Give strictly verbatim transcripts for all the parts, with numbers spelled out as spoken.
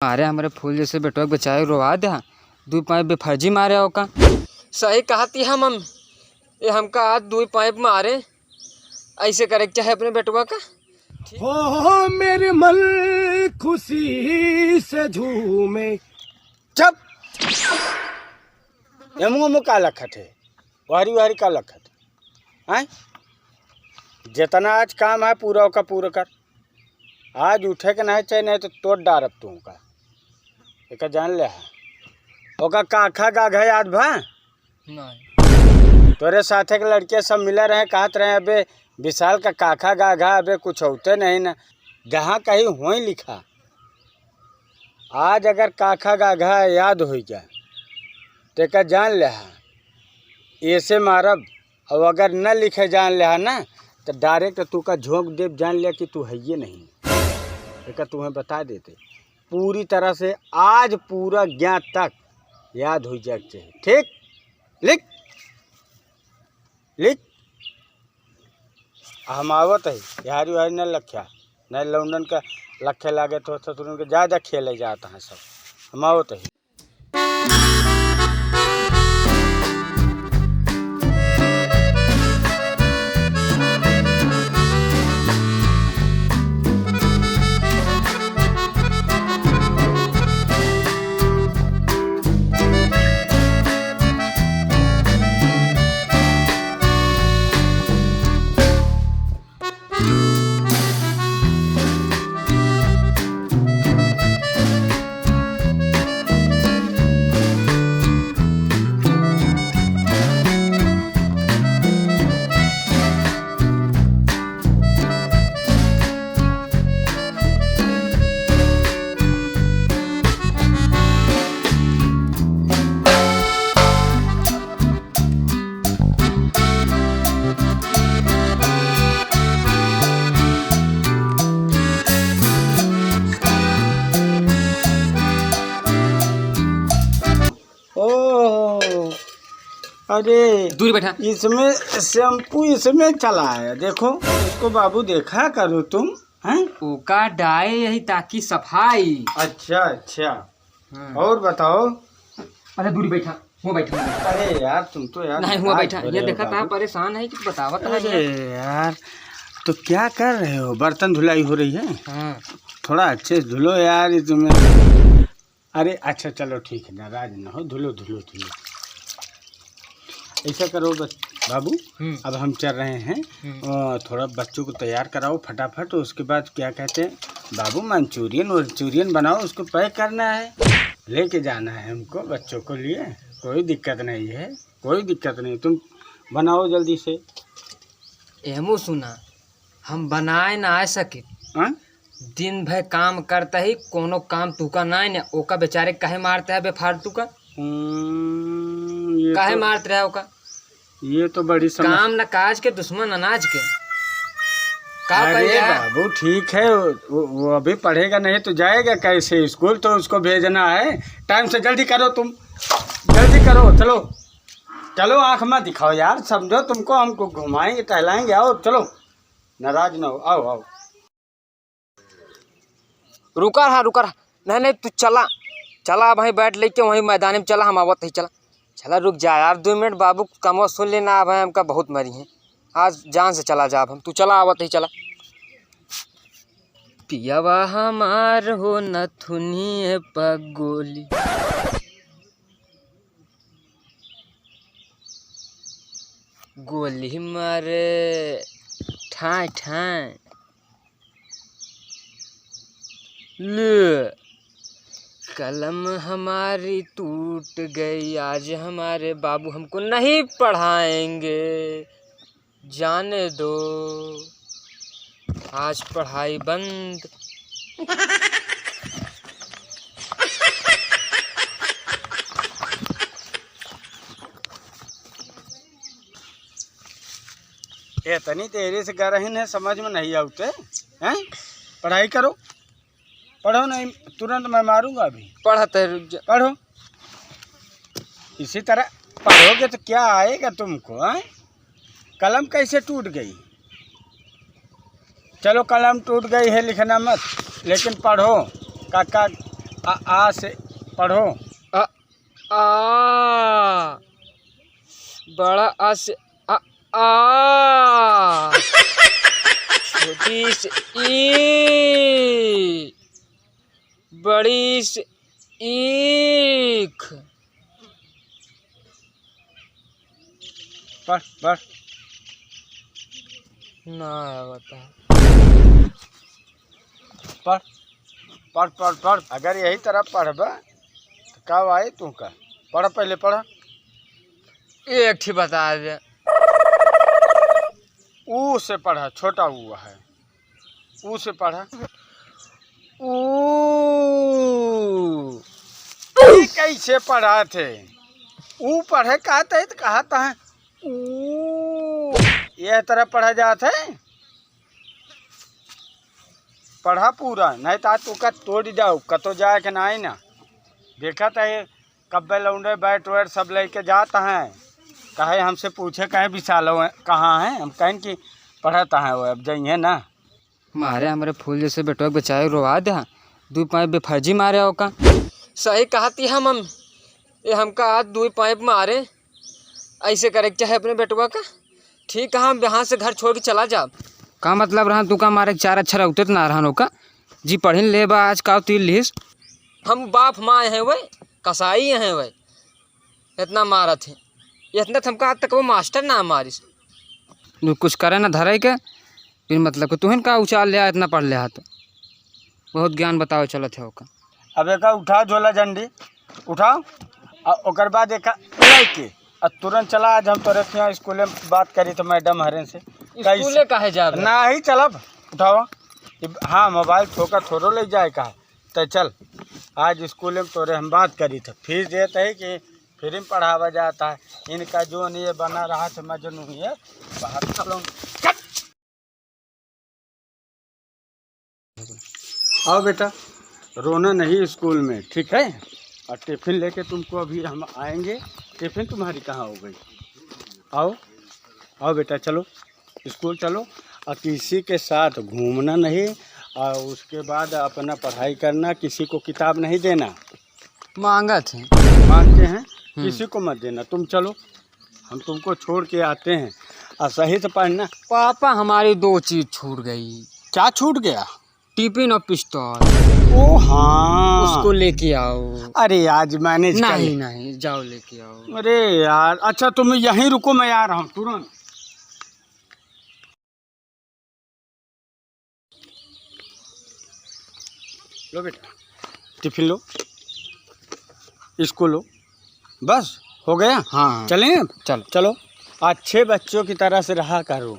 अरे हमरे फूल जैसे बेटवा के बेचारे रोवा दे, दुइ पाइप बेफर्जी मारे ओका। सही कहती है मम्मी, ये हमका आज दुइ पाइप मारे, ऐसे करे के चाहे अपने बेटवा का। हो, हो, मेरे मन खुशी से झूमे। चुप! एमो एमो का लखत है, वारी वारी का लखत है, हैं? जितना आज काम है पूरा ओका पूरा कर। आज उठे के नहीं चाहे, नहीं तो तोड़ डारब तू का। एका जान ले हा। ओका काखा गाघा याद भा? नहीं। तोरे साथे के लड़के सब मिले रहे, कहत रहे, "अबे विशाल का काखा गाघा, अबे कुछ होते नहीं ना।" जहाँ कहीं होई लिखा। आज अगर काखा गाघा याद होई जाए, तो एका जान ले हा, ऐसे मारब। और अगर न लिखे जान ले हा ना, तो direct तू का झोंक देब, जान ले कि तू हइये नहीं। एका तुम्हें बता देते, पूरी तरह से आज पूरा ज्ञात तक याद हो जाए के चाहिए। ठीक? लिख, लिख। हम आवत है, यारी वारी न लख्या, न लौंडन का लखे लागे तो ससुरन के ज्यादा खेले जात हैं सब। हम आवत है। ओह, अरे, दूर बैठा। इसमें shampoo इसमें चला है, देखो, इसको बाबू देखा करो तुम, हैं? ओका डाए यही ताकि सफाई। अच्छा, अच्छा। हाँ। और बताओ। अरे, दूर बैठा, हुआ बैठा, हुआ बैठा। अरे यार, तुम तो यार नहीं, हुआ नाराज बैठा। हो ये रहे हो देखा था, बाबू। परेशान है कि बतावत है अरे यार। यार, तो क्या कर रहे हो? बर्तन धुलाई हो रही है? हाँ। थोड़ा अच्छे से धुलो यार, ये तुम्हें अरे अच्छा, चलो ठीक है, नाराज ना हो, धुलो, धुलो, धुलो। ऐसा करो बस, बाबू, हम्म। अब हम चल रहे हैं, हम्म। अ, थोड़ा बच्चों को तैयार कराओ फटाफट, उसके बाद क्या कहते हैं, बाबू, मंचूरियन वंचूरियन बनाओ, उसको pack करना है, लेके जाना है हमको बच्चों को लिए। कोई दिक्कत नहीं है, कोई दिक्कत नहीं, तुम बनाओ जल्दी से। एमू सुना, हम बनाए ना आ सके। हाँ? दिन भर काम करता ही, कोनो काम तुका नाय ने, ओका बेचारे काहे मारते है बेफालतू का? हम्म, ये काहे तो, मारते रहे ओका? ये तो बड़ी समस्या। काम न काज के, दुश्मन अनाज के। का अरे कइले? बाबू, ठीक है, वो, वो, वो अभी पढ़ेगा नहीं तो जाएगा कैसे स्कूल? तो उसको भेजना है। टाइम से जल्दी करो तुम, जल्दी करो, चलो, चलो, आँख मत दिखाओ यार, समझो, तुमको हमको घुमाएंगे, टहलाएंगे, आओ, चलो। नाराज ना हो, आओ, आओ। रुका रहा, रुका रहा। नहीं, नहीं, तू चला, चला, अब वहीं bat लेके वहीं मैदान में चला, हम आवत ही, चला। चला, रुक जा यार, दो मिनट, बाबू कमवा सुन लेना, अब हमका बहुत मरी है। आज जान से चला जा, अब हम, तू चला, आवत ही, चला। पियवा हमार हो नथुनिए पगोली। गोली मारे ठाए ठाए। ले, कलम हमारी टूट गई, आज हमारे बाबू हमको नहीं पढ़ाएंगे। जाने दो, आज पढ़ाई बंद। इतनी देरी से गा रही है, समझ में नहीं आउते हैं? पढ़ाई करो। पढ़ो नहीं, तुरंत मैं मारूंगा अभी। पढ़त है, रुक जा। पढ़ो। इसी तरह पढ़ोगे तो क्या आएगा तुमको, हैं? कलम कैसे टूट गई? चलो, कलम टूट गई है, लिखना मत, लेकिन पढ़ो। काका, आ, आ से पढ़ो। अ, आ। बड़ा आ से अ, आ। छोटी से ई। बड़ी से ईख। पढ़, पढ़। ना आवता। पढ़, पढ़, पढ़, पढ़। अगर यही तरह पढ़बा, तो का आई तू का? पढ़, पहले पढ़। एक ठी बता दे। ऊ से पढ़ा, छोटा ऊ है। ऊ से पढ़ा। ऊ। ई कैसे पढ़ा थे? ऊ पढ़े कहत है तो कहत है ऊ। यह तरह पढ़ा जात है। पढ़ा पूरा, नहीं तो आज तू का तोड़ जाओ, कतो जाए के ना आई ना। देखत है कब्बे लौंडे बैट वैट सब लेके जात हैं, कहे हमसे पूछे, कहे विशालो कहाँ हैं, हम कहन कि पढ़त हैं वो, अब जइहे ना। मारे हमरे फूल जैसे बेटवा के बेचारे रोवा दे, दुइ पाइप बेफर्जी मारे ओका। सही कहती हम, हम, ये हमका आज दुइ पाइप मारे, ऐसे करे के चाहे अपने बेटवा का। ठीक है, हम यहाँ से घर छोड़ के चला जाब। का मतलब रहन तू का मारे के चार अक्षर उतरत ना रहन ओका? जी पढ़िन ले बा आज का तीर लिहिस? हम बाप माय हैं वै, कसाई हैं वै, इतना मारत है। इतना तो हमका आज तक वो मास्टर ना मारिस। तू कुछ करे ना धरे के, फिर मतलब कि तुहिन का उचाल ले आ, इतना पढ़ ले आ तो। बहुत ज्ञान बतावे चलत है ओका। अब एका उठाओ झोला झंडी, उठाओ, आ ओकर बाद एका लेके आ तुरंत चला। आज हम तोरे के यहाँ स्कूले में बात करी तो मैडम हरेन से। स्कूले काहे जाब? नाही चलब, उठाओ। इब-, हाँ, मोबाइल थोका थोड़ो ले जाए का, तो चल, आज स्कूले में तोरे हम बात करी तो फीस देत है कि फ्री में पढ़ावा जाता है। इनका जो नहीं ये बना रहा था मजनू ये बाहर चलो। आओ बेटा, रोना नहीं स्कूल में, ठीक है? और टिफिन लेके तुमको अभी हम आएंगे। टिफिन तुम्हारी कहाँ हो गई? आओ, आओ बेटा, चलो, स्कूल चलो। और किसी के साथ घूमना नहीं, और उसके बाद अपना पढ़ाई करना, किसी को किताब नहीं देना। मांगत हैं। मांगते हैं, हम्म। किसी को मत देना। तुम चलो, हम तुमको छोड़ के आते हैं। और सही से पढ़ना। पापा हमारी दो चीज छूट गई। क्या छूट गया? टिफिन और पिस्तौल। ओ हाँ। उसको लेके आओ। अरे आज मैनेज कर नहीं, ले। नहीं, जाओ लेके आओ। अरे यार, अच्छा तुम यहीं रुको, मैं आ रहा हूँ तुरंत। लो बेटा, टिफिन लो, इसको लो, बस हो गया। हाँ, हाँ। चलें अब? चलो। चलो, अच्छे बच्चों की तरह से रहा करो,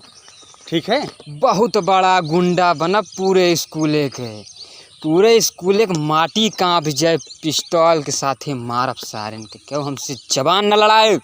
ठीक है? बहुत बड़ा गुंडा बनब पूरे स्कूले के, पूरे स्कूले के माटी कांप जाए, पिस्तौल के साथे मारब सारेन के, केहू हमसे जबान न लड़ाए।